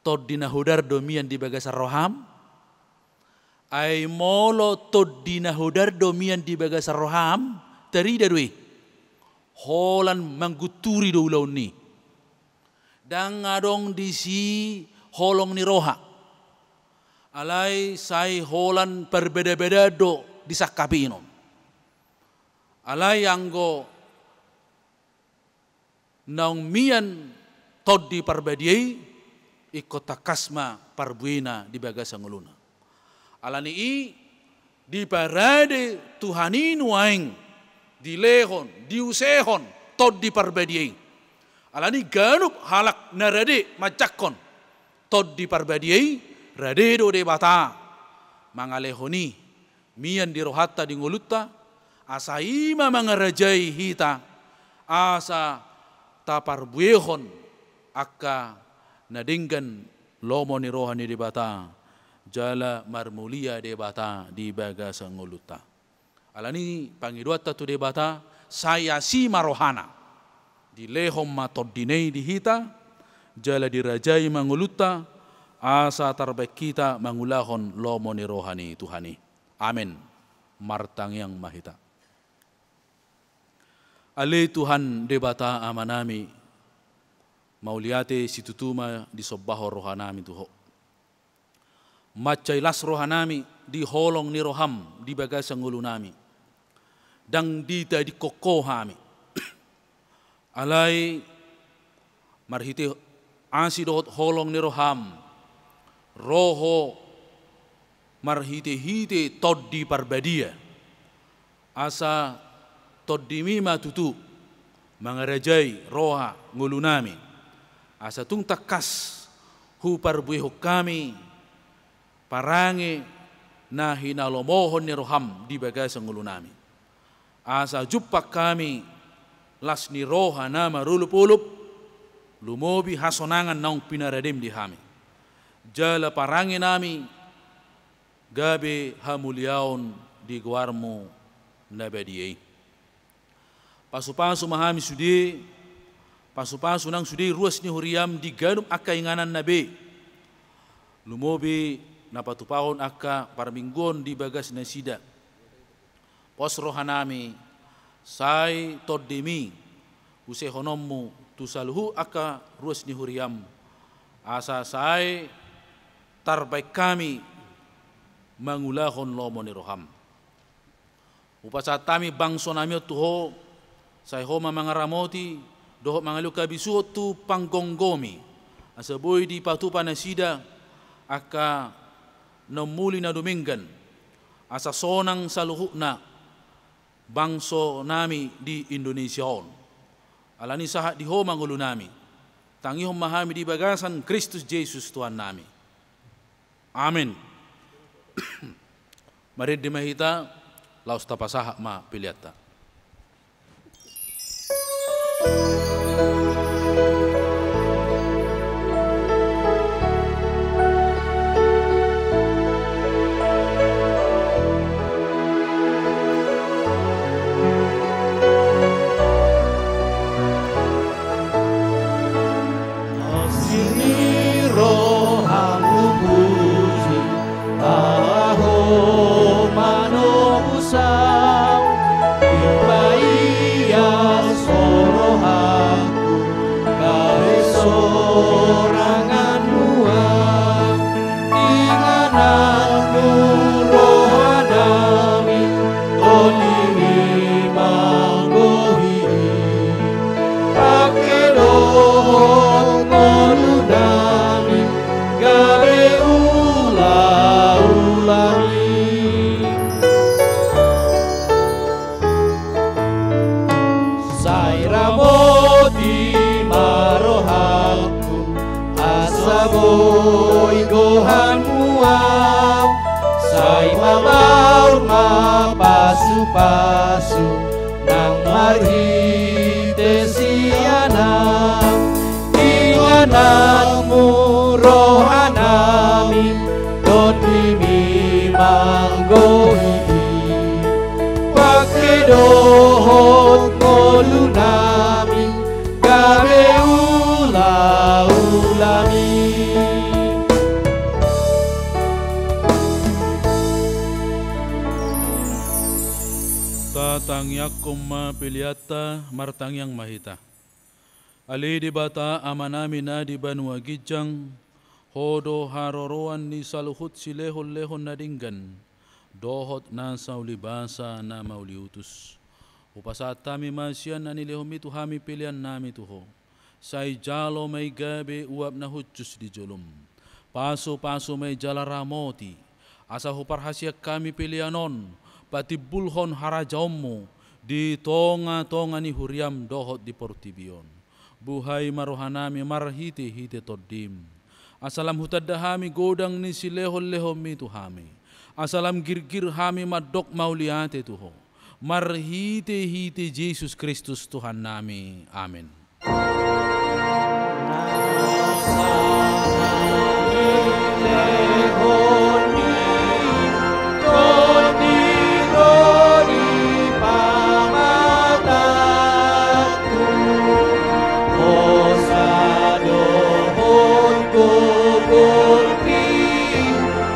Tondi na hodar do mian di bagasan roham? Ai molo Tondi na hodar do mian di bagasan roham, tarida do i, holan manggunturi do ulaon i. Ndang adong disi holong ni roha. Alai sai holan parbada-badaan do disangkapihon. Alai anggo naung mian Tondi Parbadia i, ingkon tangkas ma parbuena di bagasan ngoluna. Alani i diparade Tuhan i nuaeng, dilehon, diusehon Tondi Parbadia i. Alani ganup halak na rade manjangkon Tondi Parbadia i, rade do Debata mangalehon i mian di rohanta, di ngolunta, asa i ma mangarajai hita, asa taparbuehon angka na denggan lomo ni roha ni Debata, jala marmulia Debata di bagasan ngolunta. Alani i pangidoanta tu Debata, sai asi ma rohana. Dilehon ma Tondina i di hita, jala dirajai ma ngolunta, asa tarbaen hita mangulahon lomo ni roha ni Tuhan i. Amen. Martangiang ma hita. Ale Tuhan Debata Amanami, mauliate situtu ma disombahon rohanami tu Ho. Mansai las rohanami di holong ni roham di bagasan ngolunami. Ndang ditadingkon Ho hami. Alai marhite asi dohot holong ni roham, ro Ho marhite-hite Tondi Parbadia. Asa Tondimi ma tutu mangarajai roha ngolunami. Asa tung tangkas huparbuehon hami parange na hinalomohon ni roham di bagasan ngolunami. Asa jumpang hami las ni roha na marolopolop, lumobi hasonangan naung pinaradem di hami. Jala parangenami gabe hamuliaon di goarmu na badia i. Pasupasu ma hami sude, pasupasu nang sude ruas ni huriam di ganup angka ingananna be. Lumobi na patupahon angka parmingguon di bagas nasida. Pos rohanami, sai Tondimi usehononmu tu saluhut angka ruas ni huriam, asa sai tarbaen hami mangulahon lomo ni roham. Hupasahat hami bangsonami on tu Ho, sai Ho ma mangaramoti dohot mangalehon habisuhon tu panggomgomi, asa boi dipatupa nasida angka na umuli na dumenggan, asa sonang saluhutna bangsonami di Indonesia on. Alani sahat di Ho ma ngolunami. Tangihon ma hami di bagasan Kristus Jesus Tuhannami. Amen. Marende ma hita, laos tapasahat ma peleanta. Asi ni roham hupuji, ahu manobus ahu. Pasu nang marhite sian Anak, ingananmu rohanami, tondimi manggohi i. Pangke dohot ngolunami gabe ulaulami. Tatangiangkon ma peleanta, martangiang ma hita. Ale Debata Amanami na di banua ginjang, Ho do haroroan ni saluhut silehonlehon na denggan dohot nasa ulibasa na mauliutus. Hupasahat hami ma sian na nilehonmi tu hami peleannami tu Ho. Sai jalo ma i gabe uap na hushus di jolom. Pasupasu ma i jala ramoti, asa huparhaseang hami pelean on patimbulhon harajaonmu di tongatonga ni huriam dohot di portibi on. Buhai ma rohanami marhitehite Tondim, asa lam hutanda hami godang ni silehonlehonmi tu hami, asa lam girgir hami mandok mauliate tu Ho. Marhitehite Jesus Kristus Tuhannami. Amen.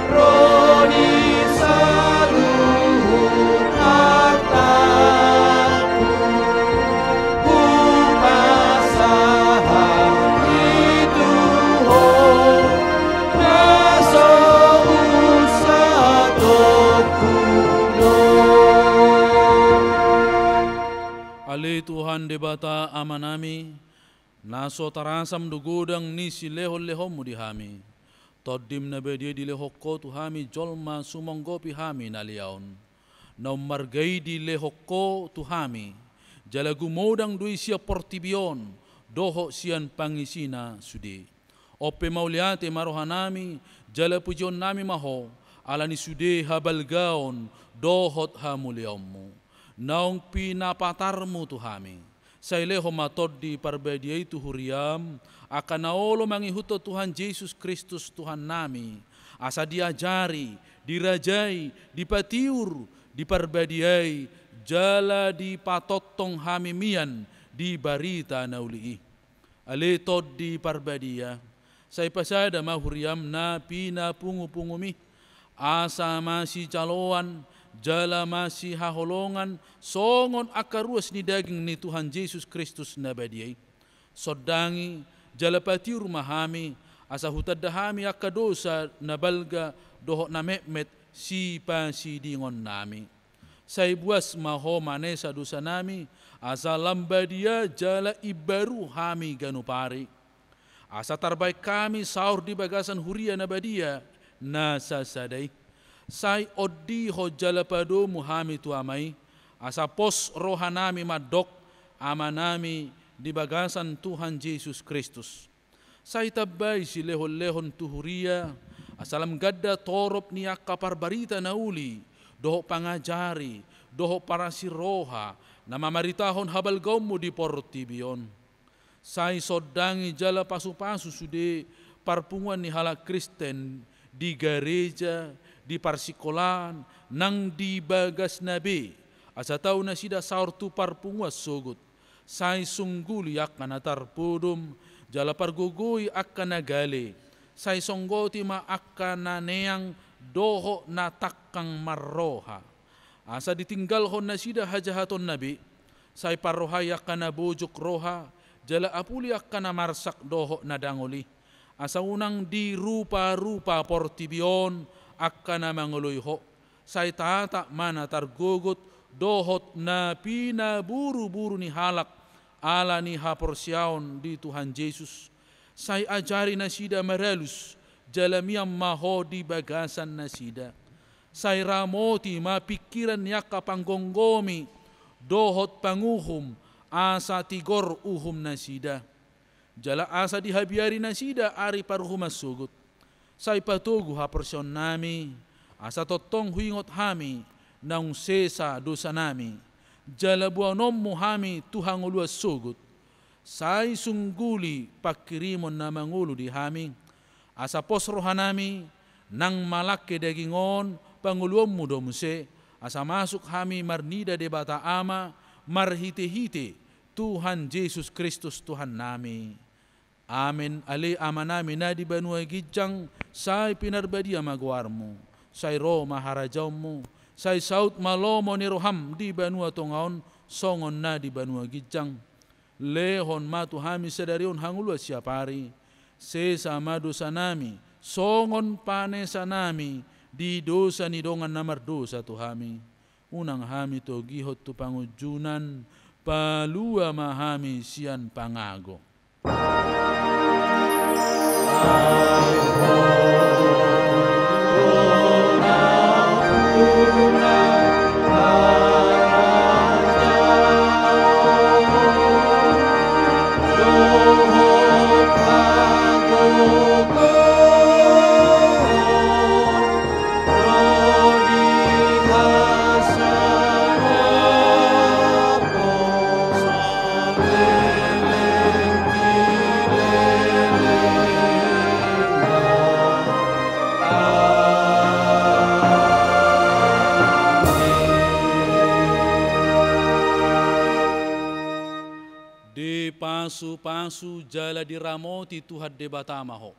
Ro di saluhut artangku, hupasahat i tu Ho, na so unsatokku do. Ale Tuhan Debata Amanami, na so tarasam do godang ni silehonlehonmu di hami. Tondim na badia dilehon Ho tu hami jolma sumonggopi hami na lea on. Na ummarga i dilehon Ho tu hami, jala gumodang do i sian portibi on dohot sian pangisina sude. On pe mauliate ma rohanami, jala pujionnami ma Ho, ala ni sude habalgaon dohot hamuliaonmu, naung pinapatarmu tu hami. Sai lehon ma Tondi Parbadia i tu huriam angka na olo mangihuthon Tuhan Jesus Kristus Tuhannami, asa diajari, dirajai, dipatiur, diparbadiai, jala dipatongtong hami mian di barita na uli i. Ale Tondi Parbadia, sai pasada ma huriam na pinapungupunguMi, asa masijaloan jala masihaholongan songon angka ruas ni daging ni Tuhan Jesus Kristus na badia i. Sondangi jala patiur ma hami, asa hutanda hami angka dosa na balga dohot na metmet sipasidingonnami. Sai buas ma Ho manesa dosanami, asa lam badia jala imbaru hami ganup ari. Asa tarbahen hami saur di bagasan huria na badia na sasada i. Sai ondihon jala padomu hami tu Ama i, asa pos rohanami mandok Amanami di bagasan Tuhan Jesus Kristus. Sai tambai silehonlehon tu huria, asa lam ganda torop ni angka parbarita na uli, dohot pangajari, dohot parasiroha, na mamaritahon habalgaonmu di portibi on. Sai sondangi jala pasupasu sude parpunguan ni halak Kristen di gareja, di parsikolaan, nang di bagasna be, asa tau nasida saur tu parpunguan sogot. Sai sungguli angka na tarpodom, jala pargogoi angka na gale. Sai songgoti ma angka na neang dohot na tangkang marroha, asa ditinggalhon nasida hajahatonna be. Sai parrohai angka na bojok roha, jala apuli angka na marsak dohot na dangol i. Asa unang diruparupa portibi on angka na mangoloi Ho. Sai tatap ma na targogot dohot na pinaburuburu ni halak ala ni haporseaon di Tuhan Jesus. Sai ajari nasida maralus, jala mian ma Ho di bagasan nasida. Sai ramoti ma pingkiran ni angka panggomgomi dohot panguhum, asa tigor uhumnasida, jala asa dihabiari nasida ari paruhuman sogot. Sai patogu haporseaonnami, asa tongtong huingot hami naung sesa dosanami, jala boanonmu hami tu hangoluan sogot, sai sungguli panghirimon na mangolu di hami, asa pos rohanami, nang malangke daging on, pangoluonmu do muse, asa masuk hami marnida Debata Ama, marhitehite Tuhan Jesus Kristus Tuhannami. Amen. Ale Amanami na di banua ginjang, sai pinarbadia ma goarmu, sai ro ma harajaonmu, sai saut ma lomo ni roham di banua tonga on, songon na di banua ginjang. Lehon ma tu hami sadari on hangoluan siapari. Sesa ma dosanami, songon panesanami di dosa ni dongan na mardosa tu hami. Unang hami togihon tu pangunjunan, palua ma hami sian pangago. Dipasupasu jala diramoti Tuhan Debata ma ho.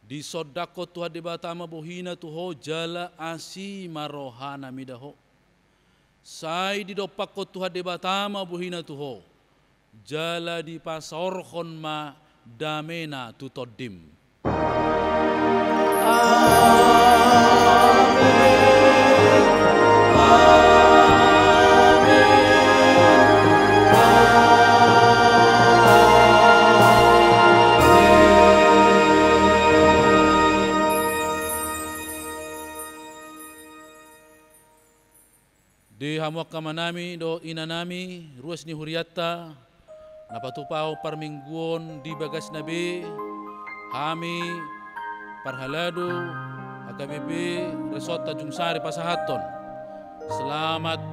Disondangkon Tuhan Debata ma bohina tu ho jala asi ma rohana mida ho. Sai didompakkon Tuhan Debata ma bohina tu ho, jala dipasaorhon ma damena tu tondim. Di hamu angka amanami dohot inanami, ruas ni hurianta, na patupahon parmingguon di bagasna be, hami parhalado H K B P Resort Tanjung Sari pasahathon. Selamat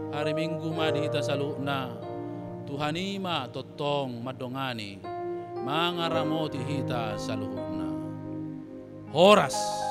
hari Minggu ma di hita saluhutna. Tuhan i ma tongtong mandongani, mangaramoti hita saluhutna. Horas.